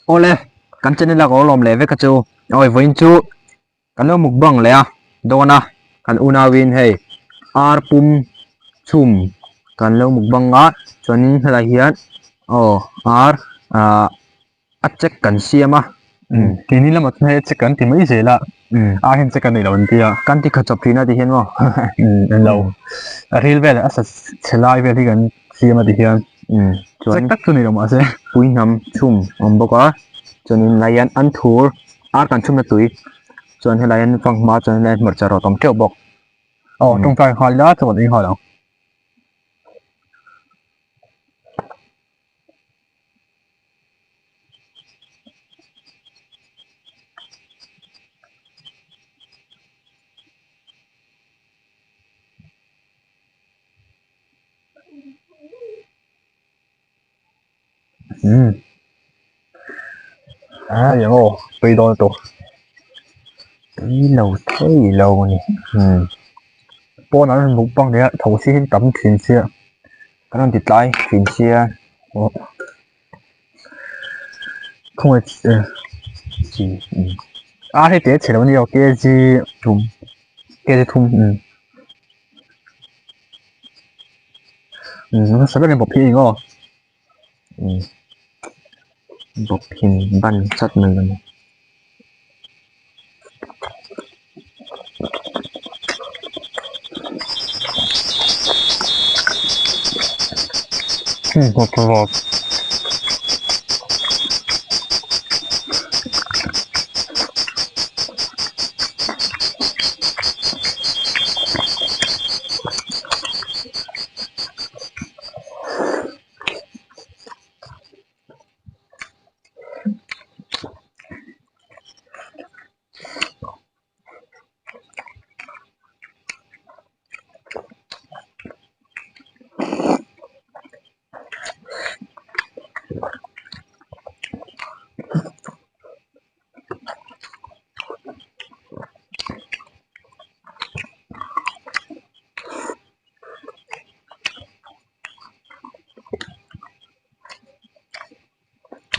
Awle, kan channel a ka lawm leh vek a chu. Awi vawiin chu kan lo mukbang leh a dawn a, kan unauin hei ar pum chhum kan lo mukbang a, chuanin helai hian aw ar ah a check kan siam a. Keini lamah chuan hei a check kan ti mai zel a, ar hian check a neih loh an tia. Kan ti kha chawp thin a ti hian maw. Englo, a ril vel a sa chhe lai vel hi kan siam a ti hian. Chuan check tak chu ni lo mahse. Pui hnam chhum a awm bawk a, chuanin lai hian an thur ar kan chhumna tui chuan helai hian fanghma chuan helai hian hmarcha rawt a awm teuh bawk. Aw tawngtai nghal ila chuan ei nghal ang. Um hei ang aw tui dawn lutuk tui lo thei lo a ni um pawn an rawn mukbang leh a tho si hi tam thin sia kan rawn ti tlai thin sia aw khawngaih chi um a hei te chhe lo a ni aw kg thum kg thum um. Um hmasa berin bawp hi eng aw um bawp hin ban chat mai a ni. Um bawp bawp.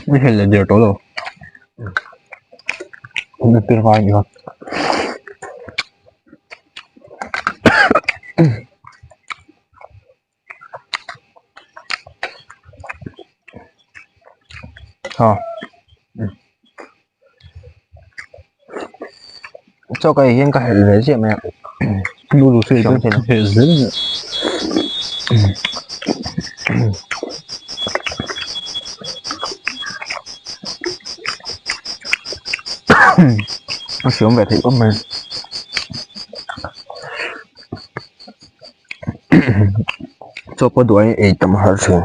Mi hel leh der tawh lo kum tir ngai ni kha. Ha chaw ka ei hian ka helh ve chiah mai a noodles hi ei chu helh zel a ni a hriam ve theih khawp mai. Chaw pawh duh aiin ei tam a har thin.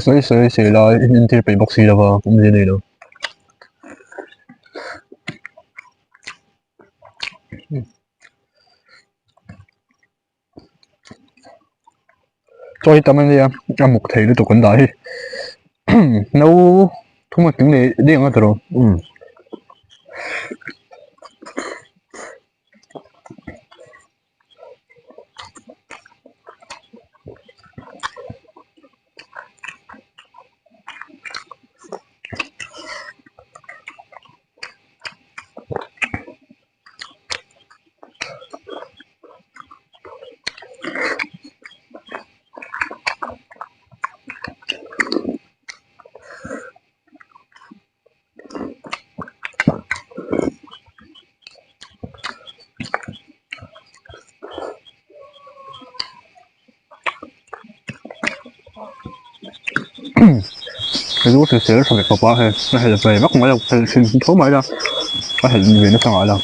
Sawi sawi sawi lai in entir peih bawk si lova awmzia nei lo. Chaw hi tam ania a muk thei lutuk an dah hi no thum a tling leh daih ang a tiraw um Hei chu hrisel tha ve khawp a hei a helh ve vak mai lo helh thin tho mai la a helh ve nasa ngai lo.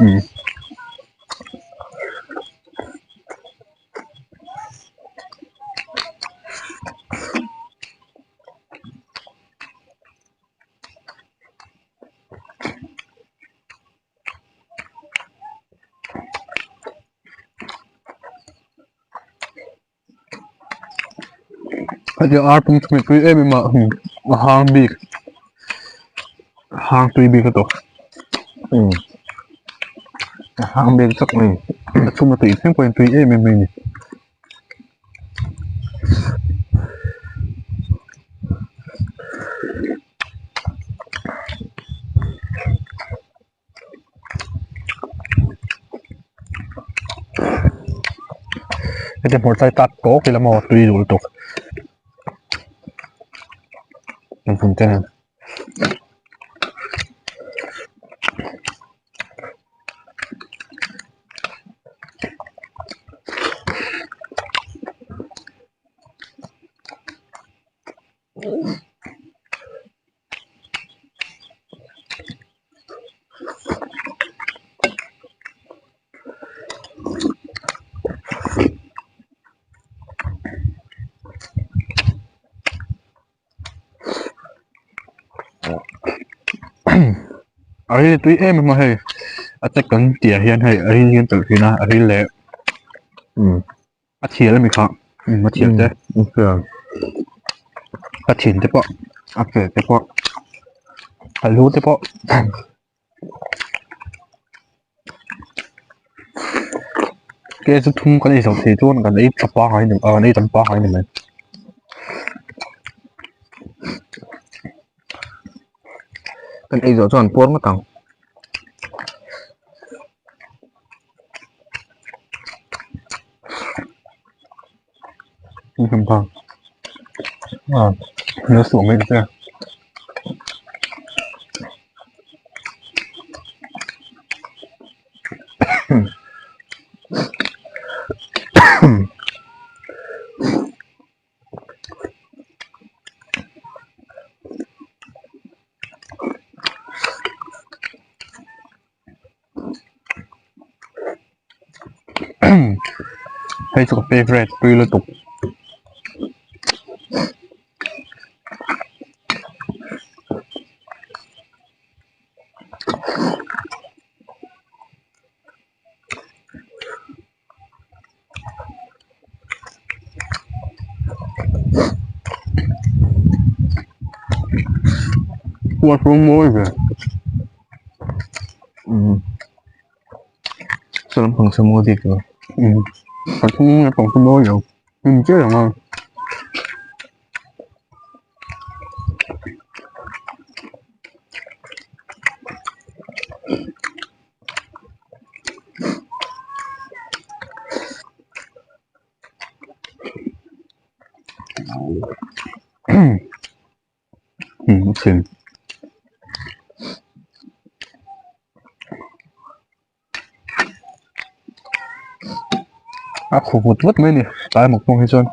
Um. Hetiang ar pum chhumi tui em em a a hang bik a hang tui bik a tawh umm a hang bik tak mai a chhum a tui thleng pawhin tui em em mai a ni. Heti hmawlh tlai tak tawk ila maw tui duh lutuk an vun te nen. A ril tui em em a hei a chek kan tih ah hian hei a ril hi an telh thin a a ril leh a thial ami kha a thial te a thin te pawh a ke te pawh a lu te pawh. Ke chu thum kan ei zo thei chuan kan ei tha pangai ni ah kan ei tam pangai ni mai. Kan ei zawh chuan puar ngawt ang. Hei chu ka favourite tui lutuk. Huat rawng mawi ve umm saw lampang saw mawi bik lo umm pathum lampang saw mawi lo hnim chiah ang a. A khuh vut vut mai a ni tlai mukbang hi chuan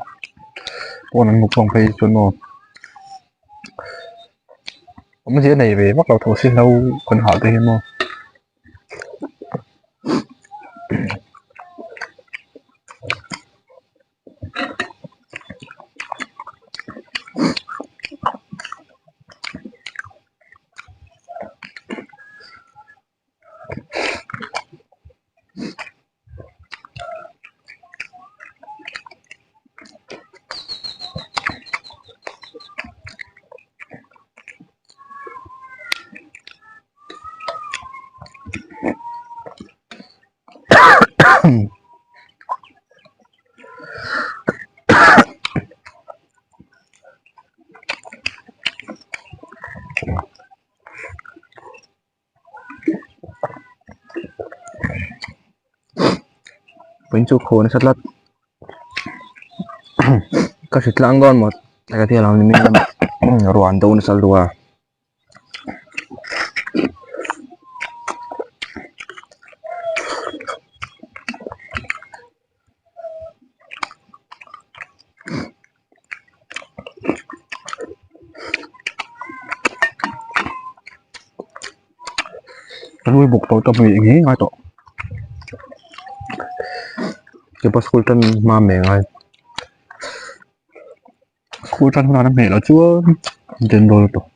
pawn an mukbang phei hi chuan aw awmzia nei ve vak lo tho si hlo kan hah te hi maw. Vawiin chu khaw nasa tlat ka hre tlang dawn maw ka ti alo ni mai a ruah an do nasa lutuk a. Ka nui bawk tawh ta mai eng ngai tawh keipawh school tan hma mai angai school tan hunah an hmeh loh chuan den dawl tawh.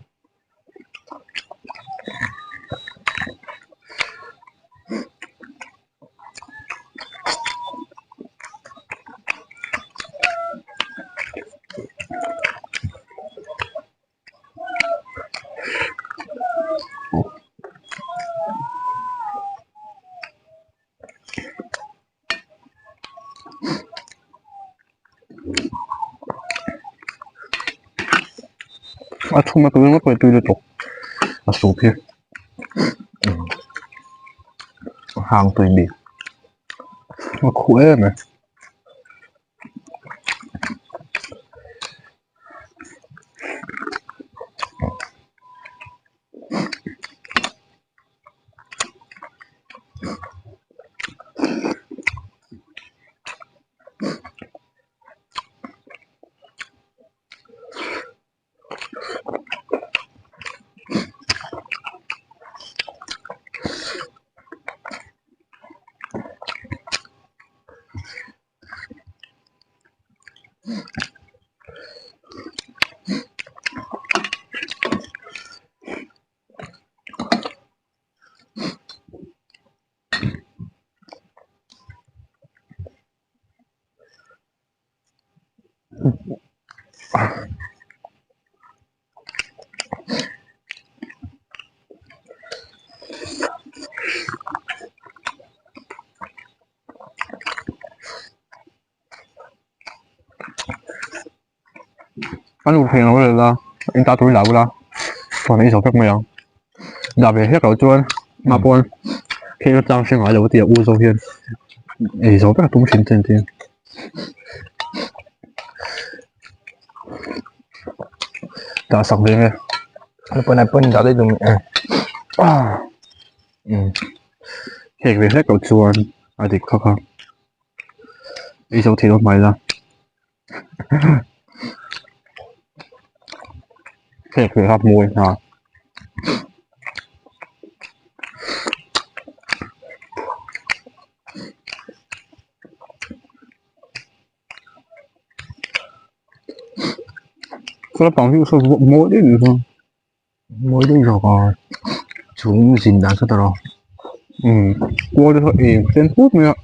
A chhum a tui ngawt mai tui lutuk a soup hi. Hang tui bik. A khuh em e. A nu phei ang vel a in ta tur i la bula chuan ei zo vek mai ang dah ve hlek loh chuan mah pawn thil chang hre ngai lo a ti a u zawk hian ei zo vek a tum thin che an ti. Dah sak ve nge. Hek ve hlek loh chuan a dik khawp a ei zo thei lo hmai la. Hek ve kha mawi hna. Saw lampang hi saw mawi deuh ni chuan mawi deuh zawk a chhung zin dan saw tawh umm kual te saw eng sen phut mai a.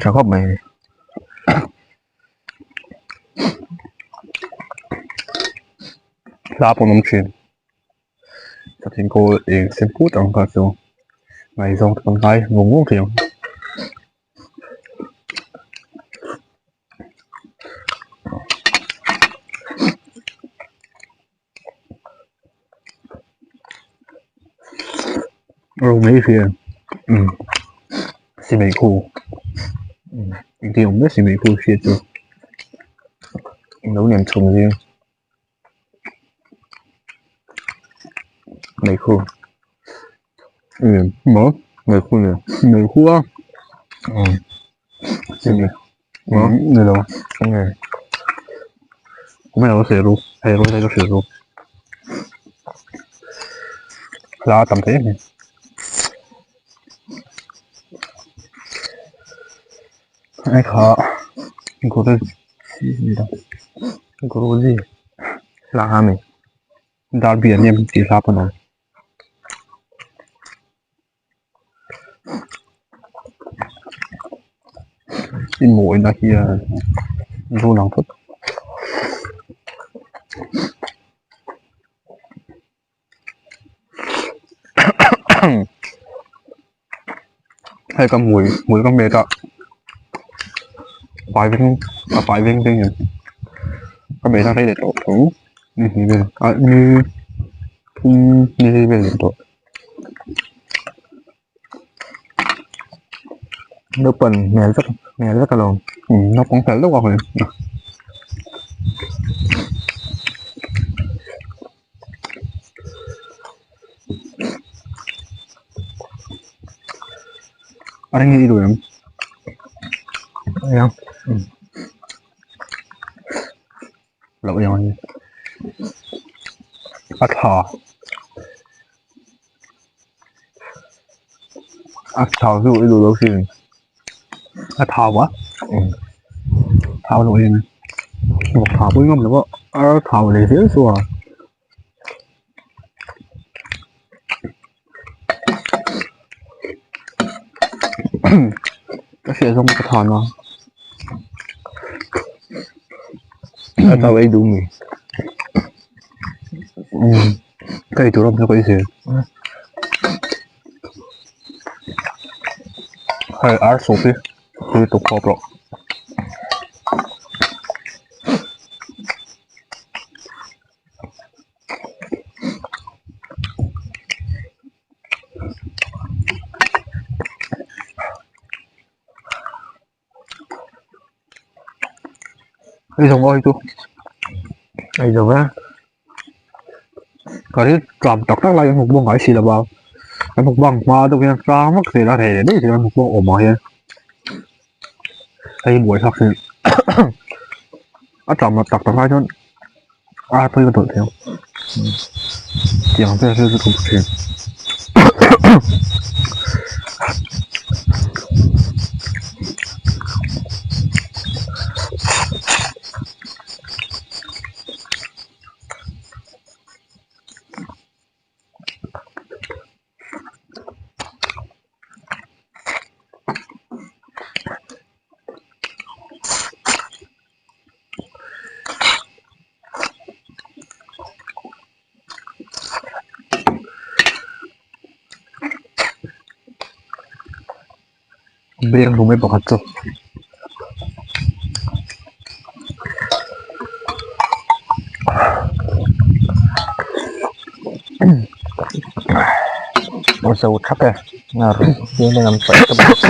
Tha khawp mai. Hla pawh an awm thin. Ka thingkawl eng sen put ang kha chu ngaihzawng te kan ngai vung vung thei ang. Ro mai hi umm simei khu umm engtin awm mai simei khu hriat chu lo nem chhum zing mei khu umm maw mei khu nen mei khu a umm simei umm ni lo enge Kumai lo hre ru hei ru hei lo hre ru hla a tam thei em em ai kha Guruji hla a mi Darby an em tih hla pawh a ni. I mawina hian zu lang phawt hei ka hmui hmui ka hmet a fai veng a fai veng veng em ka hmet a rei leh tawh tho ni hnih vel ah ni thum ni vel leh tawh. Naupang hmel vek hmel vek alawm. Umm naupang fel deuh a hei. A ring hi i duh em? Eng. Loh eng a ni. A tha. A thau chu i duh lo thin. A thau a? Thau loh eng. Vawk thau pawh i ngam lo a. A thau leh zel chu a. Ka hriat zawng ka than a. A thau ei duh mi. Ka ei tur awm chu ka ei zel. Hei ar soup hi tui tuk khawp rawh. Ei zo ngawi chu ei zo ve ka ri tlam tak tak lai an mukbang ngai si lo a an mukbang hma deuh hian tlang vak zel a reh leh daih zel a mukbang awm ah hian hei buai thlak thin a tlam tak tak lai chuan ar pawh hi ka dawlh thei ang tiang vel hi chu ka hmu thin. Beng hlum mai pakhat chu. A zo thak e a ruh hian an paih ta bawk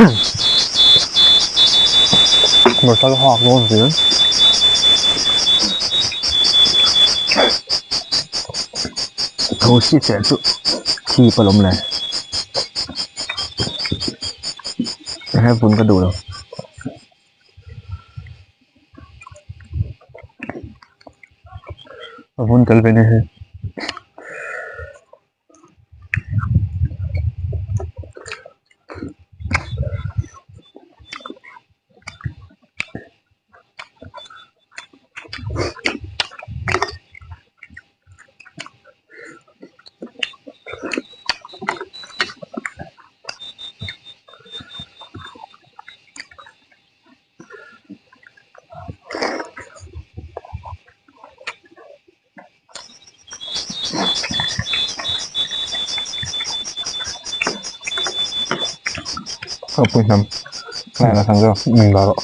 Motor hak dawn zel. Thosi cheh chu chhip a lawm le. He vun ka duh lo. A vun tel ve ni hi. Ka pui hnam lai la thang zawk Min la rawh.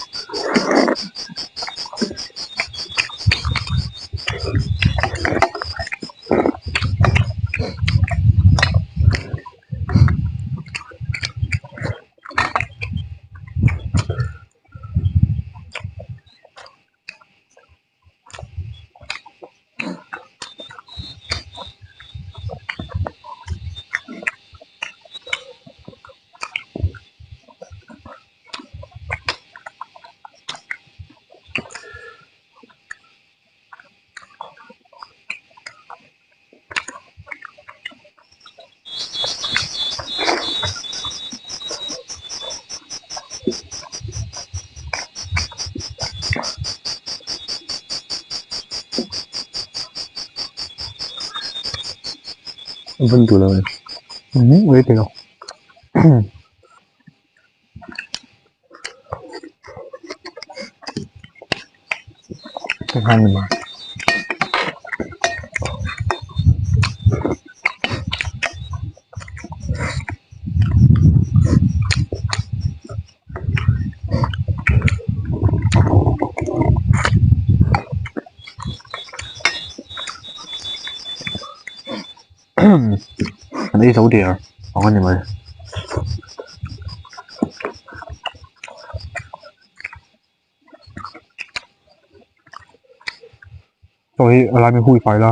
Vun duh lo e. Ui thei lo. Ka nghan ni mai. An ei zo der ang a ni mai. Chaw hi a laimi hui fai la.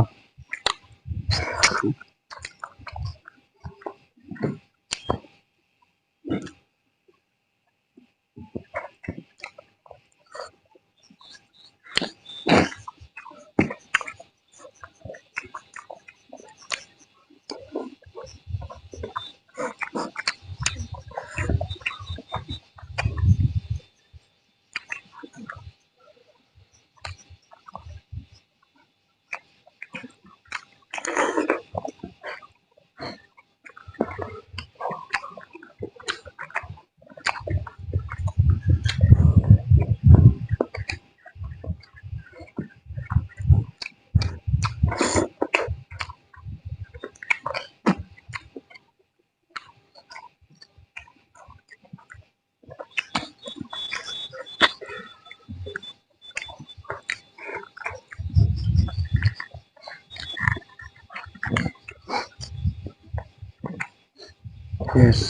S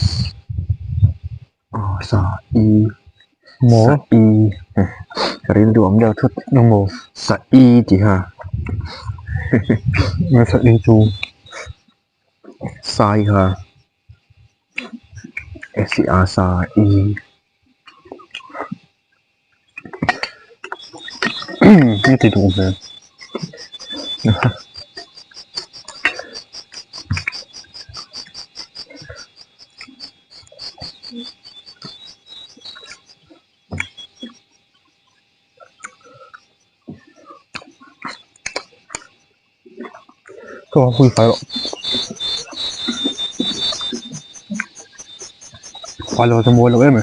sa i sa i ka rilru awm deuh thut sa i tih kha sa i chu sai kha S i a sa i. Ka ti duh hmel. Ka hui fai rawh. Fai lo chu mawi lo em e.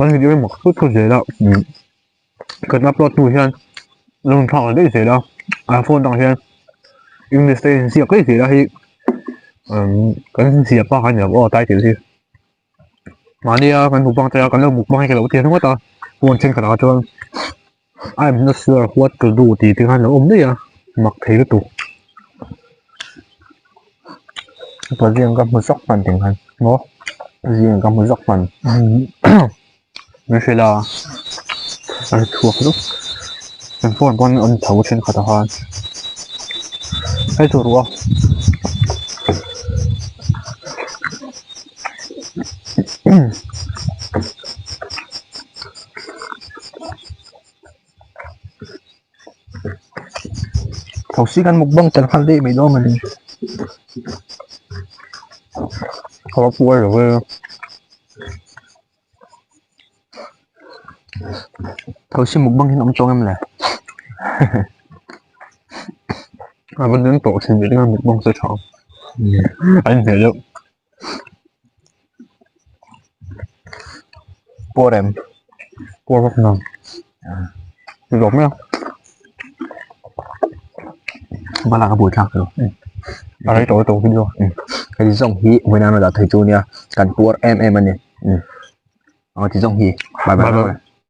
Kan video hi mak thut thut zel a kan upload hnu hian lo inthlak leh daih zel a a phone atang hian english te in ziak daih zel a hei kan ziah bak a ni lo aw title hi mahnia kan mukbang te a kan lo mukbang hi ka lo ti ringawt a phone thenkhat ah chuan I am not sure what to do tih te khan a lo awm daih a mak thei lutuk. Pazing ka hmu zawk hman ting khan maw zing ka hmu zawk hman min hrilh a a ri chhuak zuk kan phone pawn an tho thenkhat ah khan hei chu ruah Thosi kan mukbang tel nghal daih mai dawn mawni. Ka va puai lo e. Thosi mukbang hian awm chuang em le? A va neng tawh thin ve mukbang se tha. A inhmeh deuh. Puar em? Puar vak nang. Zawk mai a. Bala ka buai thlak lo. A rei tawh tawh video. Hei zawng hi vawiin a dah thei chu nia kan puar em em a ni. Ang ti zawng hi. Bye bye. Bye bye.